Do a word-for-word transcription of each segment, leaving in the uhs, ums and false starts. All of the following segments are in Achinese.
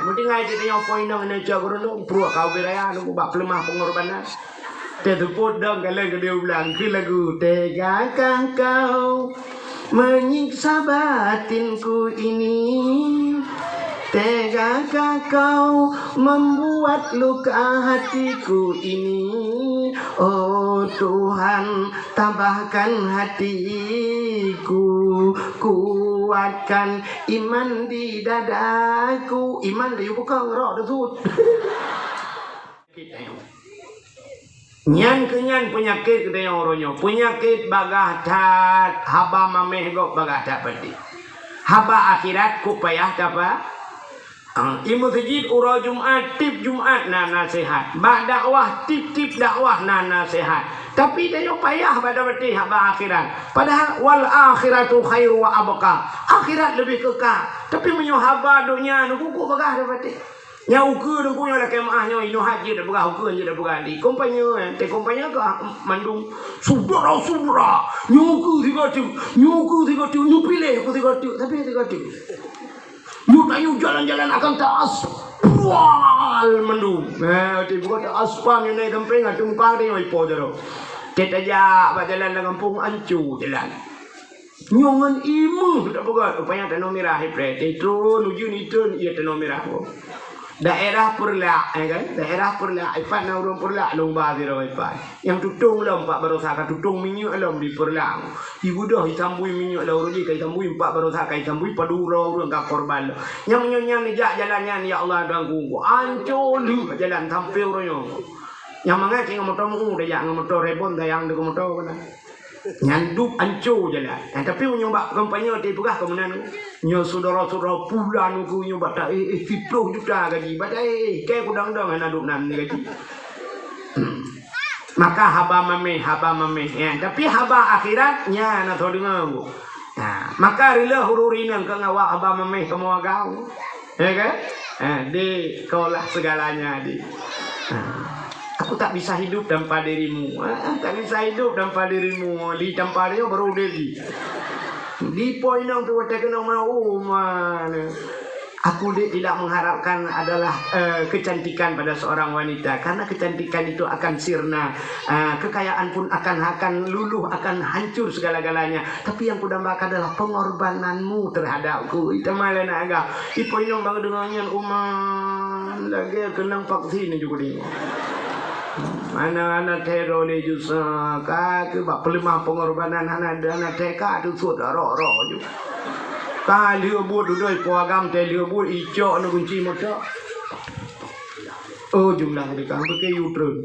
Meutinggai cit tanyoe po inong nyoe cok geureunong pruek ka ubé raya nunggu bak peuleumah peungorbanan. Teuseupôt dong ka lheueh geudeh u blang keu lagu, "Tegakah kau menyiksa batinku ini? Tegakah kau membuat luka hatiku ini? Oh Tuhan, tabahkan hatiku, kuatkan iman di dadaku." Iman di bukon rok teusut. Nyan keu nyan peunyakét keu tanyoe uroe nyoe. Peunyakét bagah that, haba maméh gob bagah that peuti. Haba akhirat kok payah tapa. Ah, i meuseujid uroe Jumat, tiep Jumat na naseuhat. Bak dakwah, tiep-tiep dakwah na naseuhat. Tapi tanyoe payah bak tapatéh haba akhirat. Padahal wal akhiratu khairu wa abqa. Akhirat leubeh keuka. Tapi meunyoe haba donya nyoe kok bagah tapatéh. Nyang ukeue teungku nyoe lakée meu'ah nyoe, inoe hat jeuet tapeugah, ukeue jeuet tapeugah di. Kompanye, eh, teuh kompanye ka mandum. Syedara-syedara, nyoe ukeue sigoe teuk, nyoe ukeue sigoe teuk, nyoe piléh ukeue sigoe teuk, tapi sigoe teuk. Nyoe tanyoe jalan-jalan akan taaspal mandum. Eh, teuh bukan taaspal nyoe naik gempeng, ateueh muka teuh nyoe ipo jaroe. Teuh tajak bak jalan lam gampông, anco jalan. Nyoe ngon imeuh tapeugah, rupanya tanoh mirah ipreh. Itreun ujeuen itreun, ié tanoh mirah. Daerah Peureulak, ya kan? Daerah Peureulak, ipat na ureuëng Peureulak, lôn ba sidroe ipat. Nyang tutong lom pat baroesa ka tutong minyeuk lom di Peureulak. Ibeudôh isambui minyeuk lom ureuëng jih ka isambui, pat baroesa ka isambui, padum droe ureuëng ka korban lom. Nyang meunyoe nyan jak jalan nyan, ya Allah, Tuhanku, anco lheueh jalan sampoe uroe nyoe. Nyang mangat cit ngon moto meu, tajak ngon moto rebon, tayang deungon moto keunan. Nyan dub anco jalan. Eh, tapi meunyoe bak kampanye teupeugah keu meunan, nyoe syedara-syedara pulan keu nyoe bak ta-, eh, eh, siploh juta gaji. Bak ta-, eh, eh, keu kudang-dang hana duek nan gaji. Hmm. Maka haba maméh, haba maméh, ya. Tapi haba akhirat, nyan na soe deungoe. Nah, maka reuloh ureuëng inong keu ngawak haba maméh kamoe agam. Ya kan? Eh, di kaulah segalanya, di. Ah, aku tak bisa hidup tanpa dirimu. Ah, tak bisa hidup tanpa dirimu. Di tanpa dia baru dia di. Di poin yang tu watée keunoe mana, oh, mana. Aku, Dek, tidak mengharapkan adalah, eh, kecantikan pada seorang wanita, karena kecantikan itu akan sirna, eh, kekayaan pun akan, akan luluh, akan hancur segala-galanya. Tapi yang kudambakan adalah pengorbananmu terhadapku. Ita malai nak agak. Ipo inong baru dengar nyan, uman lagée keunong vaksin juga di. Mana anak teror ni jusa, ka ke bak peuleumah pengorbanan anak, anak T K tu sut rok-rok ju. Ka lheueh buet dudoi po agam teh lheueh buet icok na kunci moto. Oh, jumlah sedekah beuke yutreun.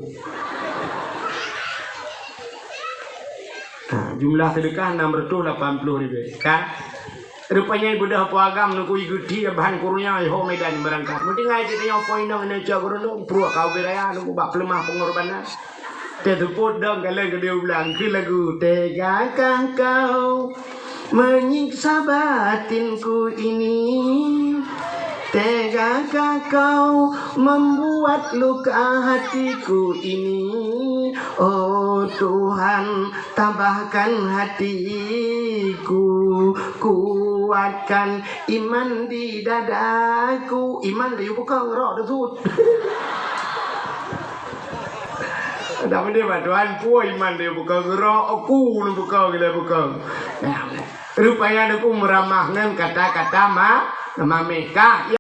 Ha, jumlah sedekah enam ratus lapan puluh ribu. Kan? Rupanya ibudah po agam nunggu iguti bahan kurnia ho Medan berangkat. Meutinggai cit tanyoe po inong nyoe cok geureunong pruek ka ubé raya nunggu bak peuleumah pengorbanan. Teuseupôt dong ka lheueh geudeh u blang keu lagu, "Tegakah kau menyiksa batinku ini? Tegakah kau membuat luka hatiku ini? Oh Tuhan, tabahkan hatiku, kuatkan iman di dadaku." Iman di bukon rok teusut. Dak meunan bak Tuhan, puih iman di bukon rok, aku ni bukon, gila bukon. Nah, rupanya aku meuramah ngon kata-kata ma-, mameh ka.